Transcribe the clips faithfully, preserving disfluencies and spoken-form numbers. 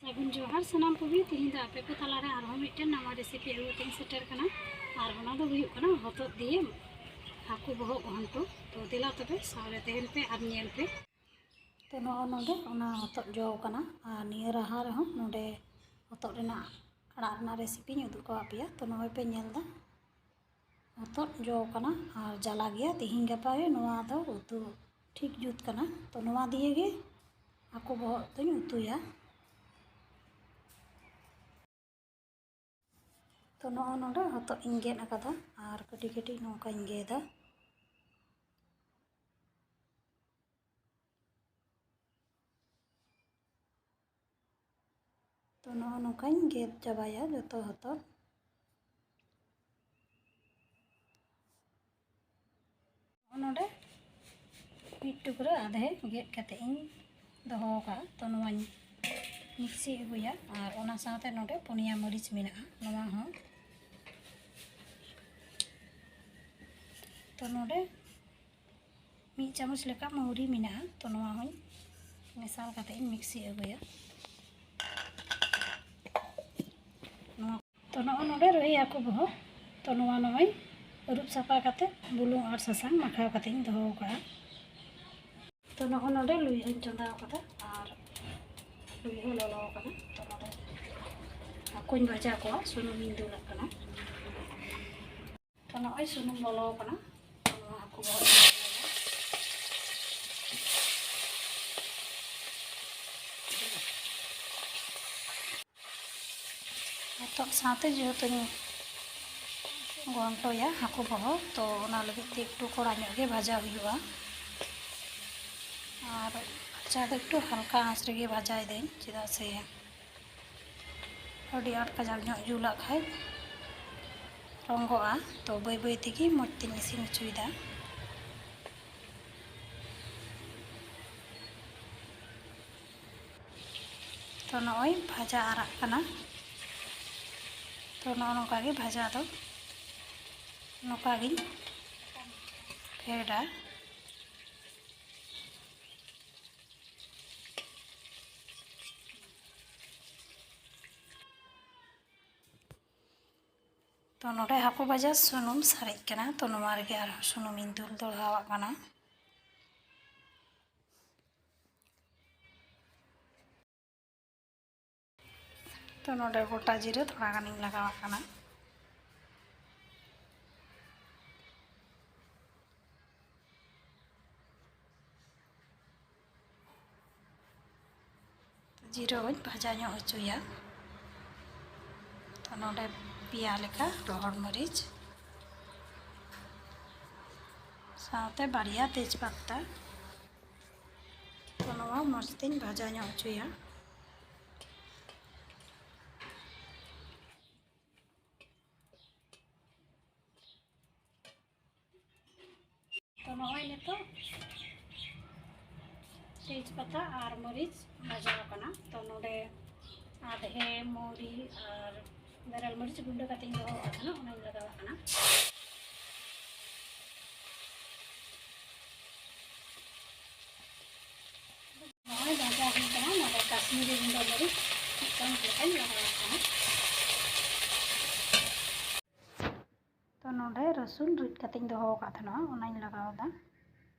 ᱥᱟᱹᱜᱩᱱ ᱡᱚᱦᱟᱨ ᱥᱟᱱᱟᱢ ᱠᱚᱜᱮ᱾ ᱛᱮᱦᱮᱧ ᱫᱚ ᱟᱯᱮ ᱠᱚ ᱛᱟᱞᱟᱨᱮ ᱟᱨᱦᱚᱸ ᱢᱤᱫᱴᱮᱱ ᱱᱟᱣᱟ ᱨᱮᱥᱤᱯᱤ ᱟᱹᱜᱩ ᱠᱟᱛᱮᱧ ᱥᱮᱴᱮᱨ ᱠᱟᱱᱟ, ᱟᱨ ᱚᱱᱟ ᱫᱚ ᱦᱩᱭᱩᱜ ᱠᱟᱱᱟ ᱦᱚᱛᱚᱫ ᱫᱤᱭᱮ ᱦᱟᱹᱠᱩ ᱵᱚᱦᱚᱜ ᱜᱷᱚᱱᱴᱚ᱾ ᱛᱚ ᱫᱮᱞᱟ ᱛᱚᱵᱮ ᱥᱟᱶᱨᱮ ᱛᱟᱦᱮᱱ ᱯᱮ ᱟᱨ ᱧᱮᱞ ᱯᱮ᱾ ᱛᱚ ᱱᱚᱜᱼᱚ ᱱᱚᱰᱮ ᱚᱱᱟ ᱦᱚᱛᱚᱫ ᱡᱚ ᱠᱟᱱᱟ, ᱟᱨ ᱱᱤᱭᱟᱹ ᱨᱟᱦᱟ ᱨᱮᱦᱚᱸ ᱱᱚᱰᱮ ᱦᱚᱛᱚᱫ ᱨᱮᱱᱟᱜ ᱟᱲᱟᱜ ᱨᱮᱱᱟᱜ ᱨᱮᱥᱤᱯᱤᱧ ᱩᱫᱩᱜ ᱠᱟᱣᱟᱫ ᱯᱮᱭᱟ᱾ ᱛᱚ ᱱᱚᱜᱼᱚᱭ ᱯᱮ ᱧᱮᱞ ᱮᱫᱟ, ᱦᱚᱛᱚᱫ ᱡᱚ ᱠᱟᱱᱟ ᱟᱨ ᱡᱟᱞᱟ ᱜᱮᱭᱟ᱾ ᱛᱤᱦᱤᱧ ᱜᱟᱯᱟ ᱜᱮ ᱱᱚᱣᱟ ᱫᱚ ᱩᱛᱩ ᱴᱷᱤᱠ ᱡᱩᱛ ᱠᱟᱱᱟ᱾ ᱛᱚ ᱱᱚᱣᱟ ᱫᱤᱭᱮ ᱜᱮ ᱦᱟᱹᱠᱩ ᱵᱚᱦᱚᱜ ᱫᱚᱧ ᱩᱛᱩᱭᱟ᱾ ᱛᱚ ᱱᱚᱜᱼᱚ ᱱᱚᱰᱮ ᱦᱚᱛᱚᱫ ᱤᱧ ᱜᱮᱫ ᱟᱠᱟᱫᱟ ᱟᱨ ᱠᱟᱹᱴᱤᱡ ᱠᱟᱹᱴᱤᱡ ᱱᱚᱝᱠᱟᱧ ᱜᱮᱫᱟ᱾ ᱛᱚ ᱱᱚᱜᱼᱚ ᱱᱚᱝᱠᱟᱧ ᱜᱮᱫ ᱪᱟᱵᱟᱭᱟ ᱡᱚᱛᱚ ᱦᱚᱛᱚᱫ᱾ ᱱᱚᱰᱮ ᱢᱤᱫ ᱴᱩᱠᱨᱟᱹ ᱟᱫᱷᱮ ᱜᱮᱫ ᱠᱟᱛᱮ ᱤᱧ ᱫᱚᱦᱚ ᱟᱠᱟᱫᱼᱟ᱾ ᱛᱚ ᱱᱚᱣᱟᱧ ᱢᱤᱠᱥᱤ ᱟᱹᱜᱩᱭᱟ, ᱟᱨ ᱚᱱᱟ ᱥᱟᱶᱛᱮ ᱱᱚᱰᱮ ᱯᱩᱱᱭᱟ ᱢᱟᱹᱨᱤᱪ ᱢᱮᱱᱟᱜᱼᱟ, ᱱᱚᱣᱟ ᱦᱚᱸ᱾ ᱛᱚ ᱱᱚᱰᱮ ᱢᱤᱫ ᱪᱟᱢᱚᱪ ᱞᱮᱠᱟ ᱢᱟᱹᱣᱨᱤ ᱢᱮᱱᱟᱜᱼᱟ, ᱛᱚ ᱱᱚᱣᱟ ᱦᱚᱸᱧ ᱢᱮᱥᱟᱞ ᱠᱟᱛᱮ ᱤᱧ ᱢᱤᱠᱥᱤ ᱟᱹᱜᱩᱭᱟ᱾ ᱱᱚᱣᱟ ᱛᱚ ᱱᱚᱜᱼᱚ ᱱᱚᱰᱮ ᱨᱚᱦᱤ ᱦᱟᱹᱠᱩ ᱵᱚᱦᱚᱜ᱾ ᱛᱚ ᱱᱚᱣᱟ ᱱᱚᱜᱼᱚᱭ ᱟᱹᱨᱩᱵ ᱥᱟᱯᱷᱟ ᱠᱟᱛᱮ ᱵᱩᱞᱩᱝ ᱟᱨ ᱥᱟᱥᱟᱝ ᱢᱟᱠᱷᱟᱣ ᱠᱟᱛᱮ ᱤᱧ ᱫᱚᱦᱚ ᱟᱠᱟᱫᱼᱟ᱾ ᱛᱚ ᱱᱚᱜᱼᱚ ᱱᱚᱰᱮ ᱞᱩᱭᱦᱟᱹᱧ ᱪᱚᱸᱫᱟ ᱟᱠᱟᱫᱟ ᱟᱨ ᱞᱩᱭᱦᱟᱹ ᱞᱚᱞᱚ ᱟᱠᱟᱱᱟ᱾ ᱛᱚ ᱱᱚᱰᱮ ᱦᱟᱹᱠᱩᱧ ᱵᱷᱟᱡᱟ ᱠᱚᱣᱟ, ᱥᱩᱱᱩᱢᱤᱧ ᱫᱩᱞᱟᱜ ᱠᱟᱱᱟ᱾ ᱛᱚ ᱱᱚᱜᱼᱚᱭ ᱥᱩᱱᱩᱢ ᱞᱚᱞᱚ ᱟᱠᱟᱱᱟ᱾ ᱛᱚ ᱱᱚᱣᱟ ᱦᱟᱹᱠᱩ ᱵᱚᱦᱚᱜ ᱤᱧ ᱵᱷᱟᱡᱟᱭᱟ᱾ ᱦᱚᱛᱚᱫ ᱥᱟᱶᱛᱮ ᱡᱮᱦᱮᱛᱩᱧ ᱜᱷᱚᱱᱴᱚᱭᱟ ᱦᱟᱹᱠᱩ ᱵᱚᱦᱚᱜ, ᱛᱚ ᱚᱱᱟ ᱞᱟᱹᱜᱤᱫ ᱛᱮ ᱮᱠᱴᱩ ᱠᱚᱲᱟ ᱧᱚᱜ ᱜᱮ ᱵᱷᱟᱡᱟ ᱦᱩᱭᱩᱜᱼᱟ᱾ ᱟᱨ ᱵᱷᱟᱡᱟ ᱫᱚ ᱮᱠᱴᱩ ᱦᱟᱞᱠᱟ ᱟᱸᱪ ᱨᱮᱜᱮ ᱵᱷᱟᱡᱟᱭ ᱫᱟᱹᱧ, ᱪᱮᱫᱟᱜ ᱥᱮ ᱟᱹᱰᱤ ᱟᱸᱴ ᱠᱟᱡᱟᱠ ᱧᱚᱜ ᱡᱩᱞᱟᱜ ᱠᱷᱟᱡ ᱨᱚᱸᱜᱚᱜᱼᱟ᱾ ᱛᱚ ᱵᱟᱹᱭ ᱵᱟᱹᱭ ᱛᱮᱜᱮ ᱢᱚᱡᱽ ᱛᱮᱧ ᱤᱥᱤᱱ ᱦᱚᱪᱚᱭᱮᱫᱟ᱾ ᱛᱚ ᱱᱚᱜᱼᱚᱭ ᱵᱷᱟᱡᱟ ᱟᱨᱟᱜ ᱠᱟᱱᱟ᱾ ᱛᱚ ᱱᱚᱜᱼᱚ ᱱᱚᱝᱠᱟ ᱜᱮ ᱵᱷᱟᱡᱟ ᱫᱚ ᱱᱚᱝᱠᱟ ᱜᱤᱧ ᱯᱷᱮᱰᱟ᱾ ᱛᱚ ᱱᱚᱰᱮ ᱦᱟᱹᱠᱩ ᱵᱷᱟᱡᱟ ᱥᱩᱱᱩᱢ ᱥᱟᱨᱮᱡ ᱠᱟᱱᱟ, ᱛᱚ ᱱᱚᱣᱟ ᱨᱮᱜᱮ ᱟᱨᱦᱚᱸ ᱥᱩᱱᱩᱢᱤᱧ ᱫᱩᱞ ᱫᱚᱲᱦᱟᱣᱟᱜ ᱠᱟᱱᱟ᱾ ᱛᱚ ᱱᱚᱰᱮ ᱜᱚᱴᱟ ᱡᱤᱨᱟᱹ ᱛᱷᱚᱲᱟ ᱜᱟᱱᱤᱧ ᱞᱟᱜᱟᱣᱟᱜ ᱠᱟᱱᱟ᱾ ᱡᱤᱨᱟᱹ ᱦᱚᱸᱧ ᱵᱷᱟᱡᱟ ᱧᱚᱜ ᱦᱚᱪᱚᱭᱟ᱾ ᱛᱚ ᱱᱚᱰᱮ ᱯᱮᱭᱟ ᱞᱮᱠᱟ ᱨᱚᱦᱚᱲ ᱢᱟᱹᱨᱤᱪ ᱥᱟᱶᱛᱮ ᱵᱟᱨᱭᱟ ᱛᱮᱡᱽ ᱯᱟᱛᱟ᱾ ᱛᱚ ᱱᱚᱣᱟ ᱢᱚᱡᱽ ᱛᱮᱧ ᱵᱷᱟᱡᱟ ᱧᱚᱜ ᱦᱚᱪᱚᱭᱟ᱾ ᱛᱚ ᱱᱚᱜᱼᱚᱭ ᱱᱤᱛᱚᱜ ᱛᱮᱡᱽ ᱯᱟᱛᱟ ᱟᱨ ᱢᱟᱹᱨᱤᱪ ᱵᱷᱟᱡᱟᱣ ᱠᱟᱱᱟ᱾ ᱛᱚ ᱱᱚᱰᱮ ᱟᱫᱷᱮ, ᱢᱚᱨᱤᱪ ᱟᱨ ᱵᱮᱨᱮᱞ ᱢᱟᱹᱨᱤᱪ ᱜᱩᱸᱰᱟᱹ ᱠᱟᱛᱮᱧ ᱫᱚᱦᱚ ᱟᱠᱟᱫ ᱛᱟᱦᱮᱱᱟ, ᱚᱱᱟᱧ ᱞᱟᱜᱟᱣᱟᱜ ᱠᱟᱱᱟ᱾ ᱱᱚᱜᱼᱚᱭ ᱵᱷᱟᱡᱟ ᱦᱩᱭ ᱠᱟᱱᱟ, ᱱᱚᱰᱮ ᱠᱟᱥᱢᱤᱨᱤ ᱜᱩᱸᱰᱟᱹ ᱢᱟᱹᱨᱤᱪ ᱢᱤᱫᱴᱟᱝ ᱞᱮᱠᱟᱧ ᱞᱟᱜᱟᱣᱟᱜ ᱠᱟᱱᱟ᱾ ᱛᱚ ᱱᱚᱰᱮ ᱨᱟᱹᱥᱩᱱ ᱨᱤᱫ ᱠᱟᱛᱮᱧ ᱫᱚᱦᱚ ᱟᱠᱟᱫ ᱛᱟᱦᱮᱱᱟ, ᱚᱱᱟᱧ ᱞᱟᱜᱟᱣ ᱮᱫᱟ᱾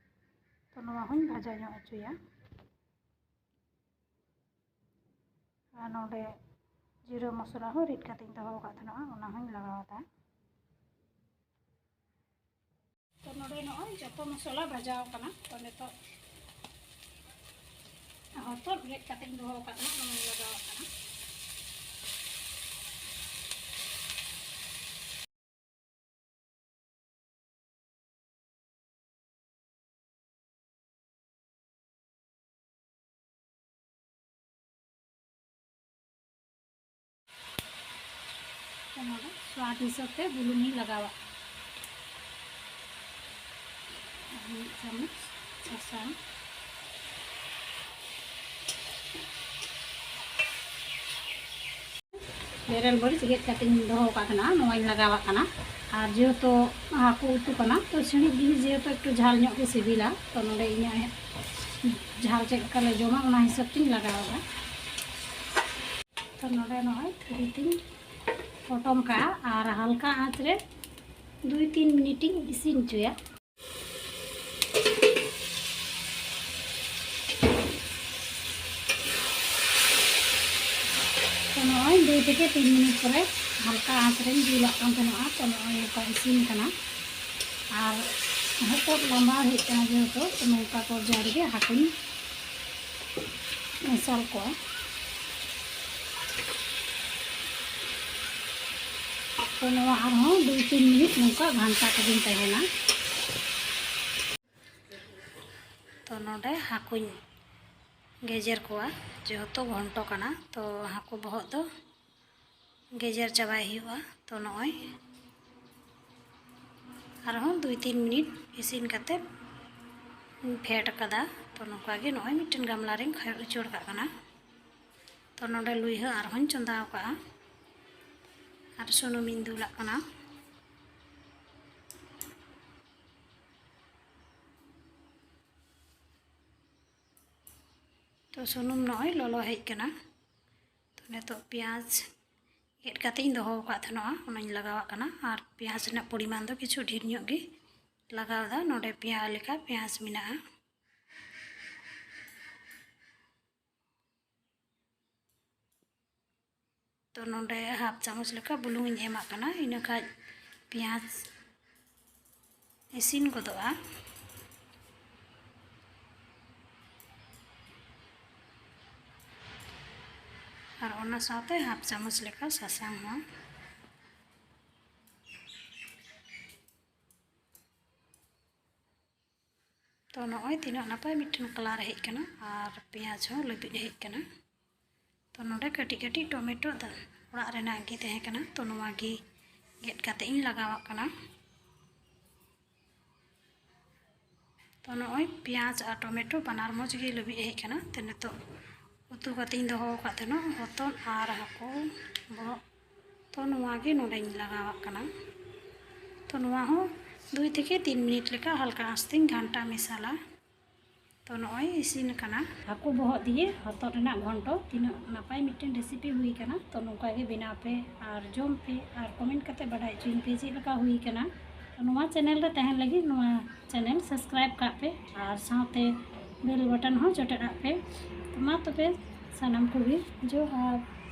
ᱛᱚ ᱱᱚᱣᱟ ᱦᱚᱸᱧ ᱵᱷᱟᱡᱟ ᱧᱚᱜ ᱦᱚᱪᱚᱭᱟ᱾ ᱟᱨ ᱱᱚᱰᱮ ᱡᱤᱨᱟᱹ ᱢᱚᱥᱞᱟ ᱦᱚᱸ ᱨᱤᱫ ᱠᱟᱛᱮᱧ ᱫᱚᱦᱚ ᱟᱠᱟᱫ ᱛᱟᱦᱮᱱᱟ, ᱚᱱᱟ ᱦᱚᱸᱧ ᱞᱟᱜᱟᱣ ᱮᱫᱟ᱾ ᱛᱚ ᱱᱚᱰᱮ ᱱᱚᱜᱼᱚᱭ ᱡᱚᱛᱚ ᱢᱚᱥᱞᱟ ᱵᱷᱟᱡᱟᱣ ᱠᱟᱱᱟ᱾ ᱛᱚ ᱱᱤᱛᱚᱜ ᱦᱚᱛᱚᱫ ᱜᱮᱫ ᱠᱟᱛᱮᱧ ᱫᱚᱦᱚ ᱟᱠᱟᱫ ᱛᱟᱦᱮᱱᱟ, ᱚᱱᱟᱧ ᱞᱟᱜᱟᱣᱟᱜ ᱠᱟᱱᱟ᱾ ᱱᱚᱰᱮ ᱥᱣᱟᱫ ᱦᱤᱥᱟᱹᱵ ᱛᱮ ᱵᱩᱞᱩᱝ ᱤᱧ ᱞᱟᱜᱟᱣᱟ, ᱢᱤᱫ ᱪᱟᱢᱚᱪ ᱥᱟᱥᱟᱝ᱾ ᱵᱮᱨᱮᱞ ᱢᱟᱹᱨᱤᱪ ᱜᱮᱫ ᱠᱟᱛᱮᱧ ᱫᱚᱦᱚ ᱟᱠᱟᱫ ᱛᱟᱦᱮᱱᱟ, ᱱᱚᱣᱟᱧ ᱞᱟᱜᱟᱣᱟᱜ ᱠᱟᱱᱟ᱾ ᱟᱨ ᱡᱮᱦᱮᱛᱩ ᱦᱟᱹᱠᱩ ᱩᱛᱩ ᱠᱟᱱᱟ, ᱛᱚ ᱥᱤᱬᱤᱡ ᱡᱤᱱᱤᱥ ᱡᱮᱦᱮᱛᱩ ᱮᱠᱴᱩ ᱡᱷᱟᱞ ᱧᱚᱜ ᱜᱮ ᱥᱤᱵᱤᱞᱟ, ᱛᱚ ᱱᱚᱰᱮ ᱤᱧᱟᱹᱜ ᱡᱷᱟᱞ ᱪᱮᱫ ᱞᱮᱠᱟ ᱞᱮ ᱡᱚᱢᱟ, ᱚᱱᱟ ᱦᱤᱥᱟᱹᱵ ᱛᱤᱧ ᱞᱟᱜᱟᱣ ᱮᱫᱟ᱾ ᱛᱚ ᱱᱚᱰᱮ ᱱᱚᱜᱼᱚᱭ ᱛᱷᱟᱹᱨᱤ ᱛᱤᱧ ᱯᱚᱴᱚᱢ ᱠᱟᱜᱼᱟ ᱟᱨ ᱦᱟᱞᱠᱟ ᱟᱸᱪ ᱨᱮ ᱫᱩᱭ ᱛᱤᱱ ᱢᱤᱱᱤᱴ ᱤᱧ ᱤᱥᱤᱱ ᱦᱚᱪᱚᱭᱟ᱾ ᱛᱚ ᱱᱚᱜᱼᱚᱭ ᱫᱩᱭ ᱛᱷᱮᱠᱮ ᱛᱤᱱ ᱢᱤᱱᱤᱴ ᱯᱚᱨᱮ ᱦᱟᱞᱠᱟ ᱟᱸᱪ ᱨᱮᱧ ᱡᱩᱞᱟᱜ ᱠᱟᱱ ᱛᱟᱦᱮᱱᱚᱜᱼᱟ᱾ ᱛᱚ ᱱᱚᱜᱼᱚᱭ ᱱᱚᱝᱠᱟ ᱤᱥᱤᱱ ᱠᱟᱱᱟ᱾ ᱟᱨ ᱦᱚᱛᱚᱫ ᱞᱟᱸᱵᱟᱣ ᱦᱮᱡ ᱠᱟᱱᱟ ᱡᱮᱦᱮᱛᱩ, ᱛᱚ ᱱᱚᱝᱠᱟ ᱯᱚᱨᱡᱟᱭ ᱨᱮᱜᱮ ᱦᱟᱹᱠᱩᱧ ᱢᱮᱥᱟᱞ ᱠᱚᱣᱟ᱾ ᱛᱚ ᱱᱚᱣᱟ ᱟᱨᱦᱚᱸ ᱫᱩᱭ ᱛᱤᱱ ᱢᱤᱱᱤᱴ ᱱᱚᱝᱠᱟ ᱜᱷᱟᱱᱴᱟ ᱠᱟᱛᱮᱧ ᱛᱟᱦᱮᱱᱟ᱾ ᱛᱚ ᱱᱚᱰᱮ ᱦᱟᱹᱠᱩᱧ ᱜᱮᱡᱮᱨ ᱠᱚᱣᱟ, ᱡᱮᱦᱮᱛᱩ ᱜᱷᱚᱱᱴᱚ ᱠᱟᱱᱟ, ᱛᱚ ᱦᱟᱹᱠᱩ ᱵᱚᱦᱚᱜ ᱫᱚ ᱜᱮᱡᱮᱨ ᱪᱟᱵᱟᱭ ᱦᱩᱭᱩᱜᱼᱟ᱾ ᱛᱚ ᱱᱚᱜᱼᱚᱭ ᱟᱨᱦᱚᱸ ᱫᱩᱭ ᱛᱤᱱ ᱢᱤᱱᱤᱴ ᱤᱥᱤᱱ ᱠᱟᱛᱮ ᱯᱷᱮᱰ ᱠᱟᱫᱟ᱾ ᱛᱚ ᱱᱚᱝᱠᱟ ᱜᱮ ᱱᱚᱜᱼᱚᱭ ᱢᱤᱫᱴᱮᱱ ᱜᱟᱢᱞᱟ ᱨᱤᱧ ᱠᱷᱟᱭᱚ ᱩᱪᱟᱹᱲ ᱠᱟᱜ ᱠᱟᱱᱟ᱾ ᱛᱚ ᱱᱚᱰᱮ ᱞᱩᱭᱦᱟᱹ ᱟᱨᱦᱚᱸᱧ ᱪᱚᱸᱫᱟ ᱟᱠᱟᱫᱼᱟ ᱟᱨ ᱥᱩᱱᱩᱢᱤᱧ ᱫᱩᱞᱟᱜ ᱠᱟᱱᱟ᱾ ᱛᱚ ᱥᱩᱱᱩᱢ ᱱᱚᱜᱼᱚᱭ ᱞᱚᱞᱚ ᱦᱮᱡ ᱠᱟᱱᱟ᱾ ᱛᱚ ᱱᱤᱛᱚᱜ ᱯᱮᱸᱭᱟᱡᱽ ᱜᱮᱫ ᱠᱟᱛᱮ ᱤᱧ ᱫᱚᱦᱚ ᱟᱠᱟᱫ ᱛᱟᱦᱮᱱᱚᱜᱼᱟ, ᱚᱱᱟᱧ ᱞᱟᱜᱟᱣᱟᱜ ᱠᱟᱱᱟ᱾ ᱟᱨ ᱯᱮᱸᱭᱟᱡᱽ ᱨᱮᱱᱟᱜ ᱯᱚᱨᱤᱢᱟᱱ ᱫᱚ ᱠᱤᱪᱷᱩ ᱰᱷᱮᱨ ᱧᱚᱜ ᱜᱮ ᱞᱟᱜᱟᱣ ᱮᱫᱟ᱾ ᱱᱚᱰᱮ ᱯᱮᱭᱟ ᱞᱮᱠᱟ ᱯᱮᱸᱭᱟᱡᱽ ᱢᱮᱱᱟᱜᱼᱟ᱾ ᱛᱚ ᱱᱚᱰᱮ ᱦᱟᱯ ᱪᱟᱢᱚᱪ ᱞᱮᱠᱟ ᱵᱩᱞᱩᱝ ᱤᱧ ᱮᱢᱟᱜ ᱠᱟᱱᱟ, ᱤᱱᱟᱹ ᱠᱷᱟᱱ ᱯᱮᱸᱭᱟᱡᱽ ᱤᱥᱤᱱ ᱜᱚᱫᱚᱜᱼᱟ᱾ ᱟᱨ ᱚᱱᱟ ᱥᱟᱶᱛᱮ ᱦᱟᱯ ᱪᱟᱢᱚᱪ ᱞᱮᱠᱟ ᱥᱟᱥᱟᱝ ᱦᱚᱸ᱾ ᱛᱚ ᱱᱚᱜᱼᱚᱭ ᱛᱤᱱᱟᱹᱜ ᱱᱟᱯᱟᱭ ᱢᱤᱫᱴᱮᱱ ᱠᱟᱞᱟᱨ ᱦᱮᱡ ᱠᱟᱱᱟ ᱟᱨ ᱯᱮᱸᱭᱟᱡᱽ ᱦᱚᱸ ᱞᱟᱹᱵᱤᱫ ᱦᱮᱡ ᱠᱟᱱᱟ᱾ ᱛᱚ ᱱᱚᱰᱮ ᱠᱟᱹᱴᱤᱡ ᱠᱟᱹᱴᱤᱡ ᱴᱚᱢᱮᱴᱳ ᱫᱚ ᱚᱲᱟᱜ ᱨᱮᱱᱟᱜ ᱜᱮ ᱛᱟᱦᱮᱸ ᱠᱟᱱᱟ, ᱛᱚ ᱱᱚᱣᱟ ᱜᱮ ᱜᱮᱫ ᱠᱟᱛᱮ ᱤᱧ ᱞᱟᱜᱟᱣᱟᱜ ᱠᱟᱱᱟ᱾ ᱛᱚ ᱱᱚᱜᱼᱚᱭ ᱯᱮᱸᱭᱟᱡᱽ ᱟᱨ ᱴᱚᱢᱮᱴᱳ ᱵᱟᱱᱟᱨ ᱢᱚᱡᱽ ᱜᱮ ᱞᱟᱹᱵᱤᱫ ᱦᱮᱡ ᱠᱟᱱᱟ᱾ ᱛᱚ ᱱᱤᱛᱚᱜ ᱩᱛᱩ ᱠᱟᱛᱮᱧ ᱫᱚᱦᱚ ᱟᱠᱟᱫ ᱛᱟᱦᱮᱱᱟ ᱦᱚᱛᱚᱫ ᱟᱨ ᱦᱟᱹᱠᱩ ᱵᱚᱦᱚᱜ, ᱛᱚ ᱱᱚᱣᱟ ᱜᱮ ᱱᱚᱰᱮᱧ ᱞᱟᱜᱟᱣᱟᱜ ᱠᱟᱱᱟ᱾ ᱛᱚ ᱱᱚᱣᱟ ᱦᱚᱸ ᱫᱩᱭ ᱛᱷᱮᱠᱮ ᱛᱤᱱ ᱢᱤᱱᱤᱴ ᱞᱮᱠᱟ ᱦᱟᱞᱠᱟ ᱟᱸᱪ ᱛᱮᱧ ᱜᱷᱟᱱᱴᱟ ᱢᱮᱥᱟᱞᱟ᱾ ᱛᱚ ᱱᱚᱜᱼᱚᱭ ᱤᱥᱤᱱ ᱟᱠᱟᱱᱟ ᱦᱟᱹᱠᱩ ᱵᱚᱦᱚᱜ ᱫᱤᱭᱮ ᱦᱚᱛᱚᱫ ᱨᱮᱱᱟᱜ ᱜᱷᱚᱱᱴᱚ᱾ ᱛᱤᱱᱟᱹᱜ ᱱᱟᱯᱟᱭ ᱢᱤᱫᱴᱮᱱ ᱨᱮᱥᱤᱯᱤ ᱦᱩᱭ ᱟᱠᱟᱱᱟ᱾ ᱛᱚ ᱱᱚᱝᱠᱟ ᱜᱮ ᱵᱮᱱᱟᱣ ᱯᱮ ᱟᱨ ᱡᱚᱢ ᱯᱮ ᱟᱨ ᱠᱚᱢᱮᱱᱴ ᱠᱟᱛᱮ ᱵᱟᱰᱟᱭ ᱦᱚᱪᱚᱧ ᱯᱮ ᱪᱮᱫ ᱞᱮᱠᱟ ᱦᱩᱭ ᱟᱠᱟᱱᱟ᱾ ᱛᱚ ᱱᱚᱣᱟ ᱪᱮᱱᱮᱞ ᱨᱮ ᱛᱟᱦᱮᱱ ᱞᱟᱹᱜᱤᱫ ᱱᱚᱣᱟ ᱪᱮᱱᱮᱞ ᱥᱟᱵᱥᱠᱨᱟᱭᱤᱵ ᱠᱟᱜ ᱯᱮ ᱟᱨ ᱥᱟᱶᱛᱮ ᱵᱮᱞ ᱵᱟᱴᱚᱱ ᱦᱚᱸ ᱡᱚᱴᱮᱫ ᱟᱜ ᱯᱮ᱾ ᱛᱚ ᱢᱟ ᱛᱚᱵᱮ ᱥᱟᱱᱟᱢ ᱠᱚᱜᱮ ᱡᱚᱦᱟᱨ᱾